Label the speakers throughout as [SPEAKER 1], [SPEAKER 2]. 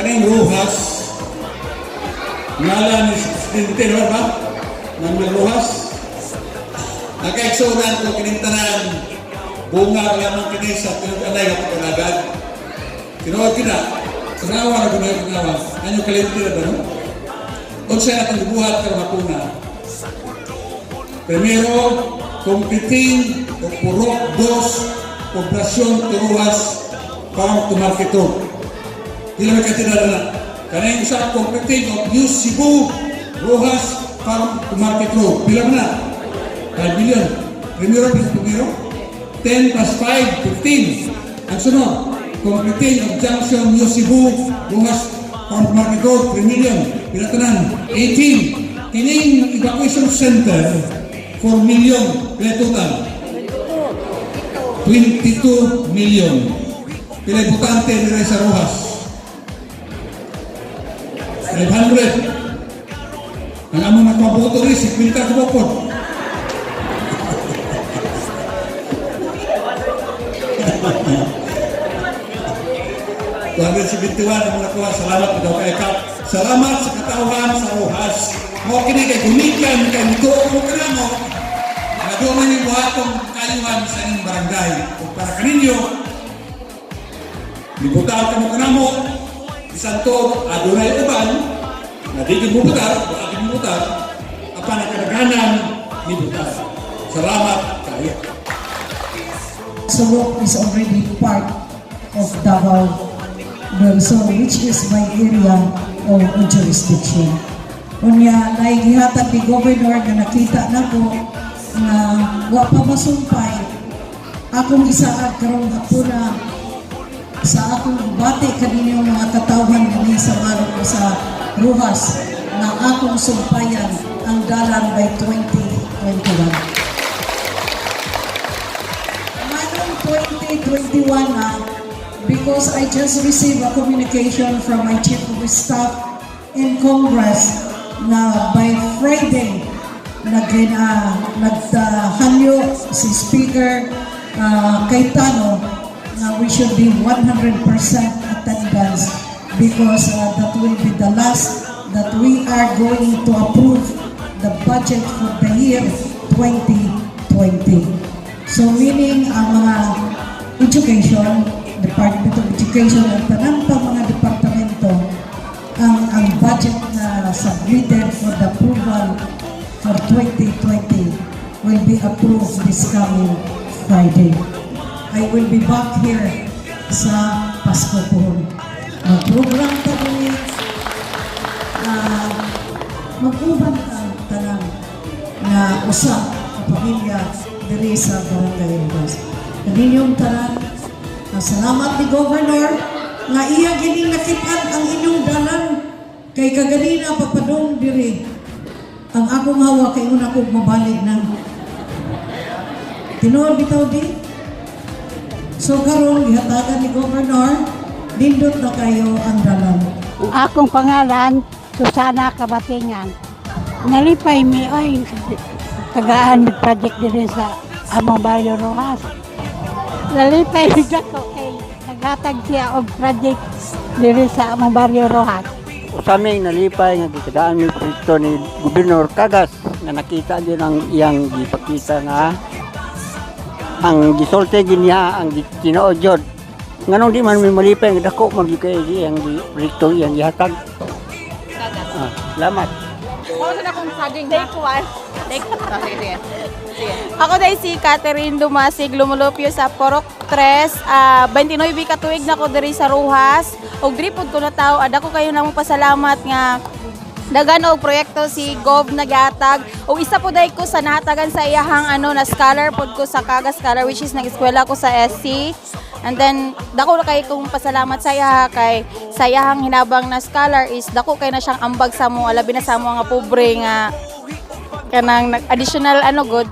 [SPEAKER 1] Kaning Roxas, ngalan ni Presidente, no ba? Manuel Roxas. Nakaigsuonan ko, kining tanan, bunga lamang kini sa tinud-anay nga pag-alagad. Tinuod kina, tanawa na gano'n, tanawa. Ano kalimti na ba, no? Unsa atong gibuhat karong hapuna? Primero, completing o Purok Dos, Poblasyon Roxas, Farm to Market Road. Di lang katinala na. Kanang isa, completing of New Cebu, Roxas, Farm to Market Road. Pila man na? 5 billion. Primero plus primero, 10 plus 5, 15. Ang sunod, completing of Junction New Cebu, Roxas, Farm to Market Road, 3 million. Pila tanan? 18. Kining evacuation center, 4 million. Pila total? 22 million. Pila botante diri sa Roxas? 500. Ang among nagpaboto rin, 50 ka bukod. 271 ang nakuha. Salamat daw kay Kap. Salamat sa katawhan sa Roxas. Mao kini kay gumikan kay mituo mo kanamo. Nga doon man yung buhatong kayuhan sa inyong barangay. Ug para kaninyo, nibutar ka mo kanamo, bisan to adunay uban, na di gid mo butar, wa gid mo butar, apan ang kadaghanan nibutar. Salamat kayo.
[SPEAKER 2] Sulok is already part of Davao del Sur, which is my area of jurisdiction. Unya, nagihatag ni Governor nga nakita nako nga wa pa masumpay akong isaad karong hapuna sa akong bati kaninyong mga katawhan dinhi sa Marok sa Roxas na akong sumpayan ang dalan by 2021. Manong 2021 na? Because I just received a communication from my chief of staff in Congress na by Friday naghanyo si Speaker Cayetano na we should be 100% attendance because that will be the last that we are going to approve the budget for the year 2020. So meaning ang mga education, Department of Education at tanan pa mga departamento, ang budget na submitted for the approval for 2020 will be approved this coming Friday. I will be back here sa Pasko po. Mag-program ta diri, mag-uban ta tanan na usa ka pamilya diri sa Barangay Roxas. Kaninyong tanan, salamat ni Governor nga iya gining nakitaan ang inyong dalan kay kaganina papadong diri ang akong hawa kay una kog mabali na. Tinuod bitaw di. So karon gihatagan ni Governor, nindot na kayo ang dalan.
[SPEAKER 3] Ang akong pangalan, Susana Kabatingan. Nalipay mi ay tagaan mig project diri sa among baryo Roxas. Nalipay mi dako kay naghatag siya og project diri sa among baryo Roxas.
[SPEAKER 4] Usa ming nalipay nga gitagaan mi proyekto ni Gobernador Cagas nga nakita din ang iyang gipakita nga ang gisulti gid niya ang tinuod jud. Nganong di man mi malipay nga dako man gyud kay iyang proyekto iyang gihatag. Ah, salamat.
[SPEAKER 5] Take one. Take oh, sige, sige. Sige. Ako dahil si Catherine Dumasig, lumulupyo sa Porok 3, 29 ka tuig na ko diri sa Roxas. Ug diri pud ko na tao, ada ko kayo namong pasalamat nga dagan og proyekto si Gov nagihatag. Ug isa po dahil ko sa nahatagan sa iyahang ano na scholar pod ko sa Kaga Scholar, which is nag-eskwela ko sa SC. And then dako na kay kong pasalamat sa iya kay sa iyahang hinabang na scholar is dako kay na siyang ambag sa mo, labi na sa mo nga pobre nga kanang additional ano good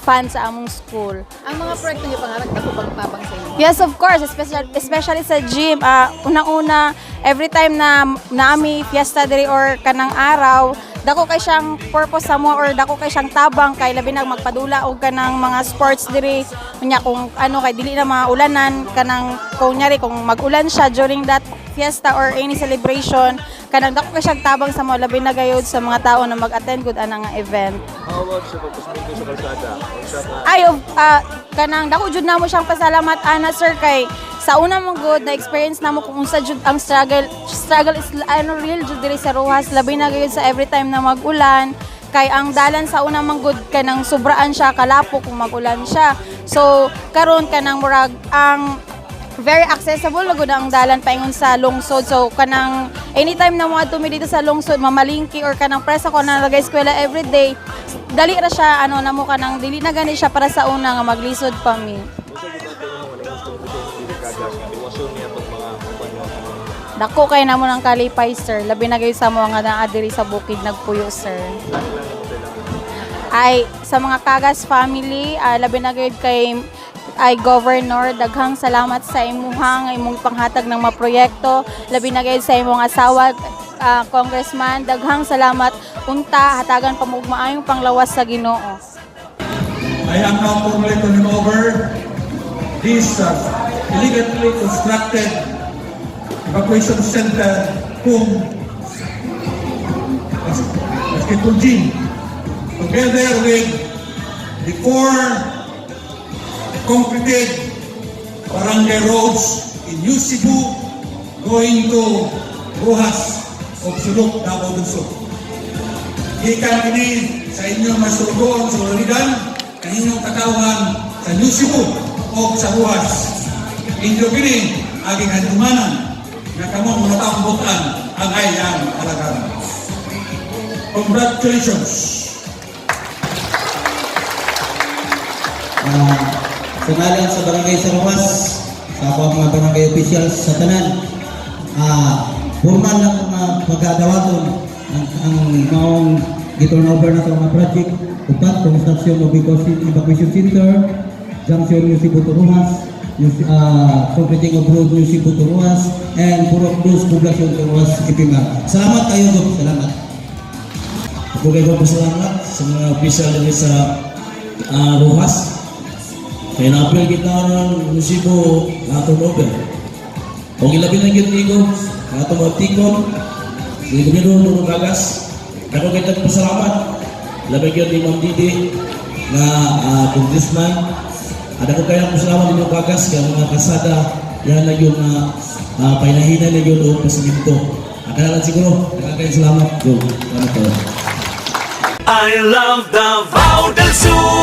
[SPEAKER 5] fund sa among school.
[SPEAKER 6] Ang mga proyekto niyo pangarap dako bang tabang sa inyo?
[SPEAKER 5] Yes, of course, especially sa gym. Unang-una, every time na naami fiesta diri or kanang araw, Dako kay siyang purpose sa mo or dako kay siyang tabang kay labi na magpadula og kanang mga sports diri, unya kung ano kay dili na maulanan, kanang kung nyari kung mag-ulan siya during that fiesta or any celebration, kanang dako kay siyang tabang sa mo, labi na gayud sa mga tao na mag-attend gud ana nga event.
[SPEAKER 7] How about sa pagpasminto sa kalsada? Unsa ka
[SPEAKER 5] Ay, of, kanang dako jud namo siyang pasalamat ana, sir, kay sa una mo good na experience namo kung unsa jud ang struggle. Struggle is ano, real jud diri sa Roxas, labi na gayud sa every time na mag-ulan, kay ang dalan sa una man gud kanang sobraan siya kalapok kung mag-ulan siya. So karon kanang murag ang very accessible na gud ang dalan paingon sa lungsod. So kanang anytime na moadto mi dito sa lungsod, mamalingki or kanang presa ko na nagay eskwela everyday, dali ra siya ano namo, kanang dili na gani siya para sa una nga maglisod pa mi.
[SPEAKER 7] Unsa gyud ang imong nga gusto ni Kagas nga iwason niya tong mga kuan?
[SPEAKER 5] Dako kay namo ng kalipay, sir. Labi na gayud sa mga naa diri sa bukid nagpuyo, sir. Ay, sa mga Kagas family, labi na gayud kay ay Governor, daghang salamat sa imuhang imong panghatag ng mga proyekto, labi na gayud sa imong asawa, Congressman, daghang salamat. Unta hatagan pa mo og maayong panglawas sa Ginoo.
[SPEAKER 1] I am now formally turning over this illegally constructed evacuation center cum basketball gym together with the four concreted barangay roads in New Cebu going to Roxas of Sulok, Davao del Sur. Gikan kini sa inyong masurugon sa Loridan, ang inyong katawhan sa New Cebu o sa Roxas. Inyo kini aging handumanan nga kamong mga taong butan ang ayang alagaran. Congratulations!
[SPEAKER 8] Sa ngalan sa Barangay sa Roxas, sa ako ang mga barangay officials sa tanan, formal lang mga pagkadawaton ang maong gi-turn over na sa mga project, upat, construction of evacuation center, junction New Cebu to Roxas, New, completing of road New Cebu to Roxas, and Purok Dos Poblacion to Roxas Ipima. Salamat kayo, Gob. Salamat.
[SPEAKER 9] Ako kay ko pasalamat sa mga official diri sa Roxas. Kaya na-appeal kita ng munisipyo na turnover. O gilabi na gyud ni Gob, nga atong mga tikon, ni Gobernador Nuno Cagas. Ako kay pasalamat. Labi gyud ni Ma'am Didi nga congressman. Ada ko kaya pasalamat ninyo Cagas kay mga kasada yan na yun na painahinan na yun o pasimento. Akala lang siguro. Daghang salamat. Go. Salamat kayo.
[SPEAKER 10] I love Davao del Sur.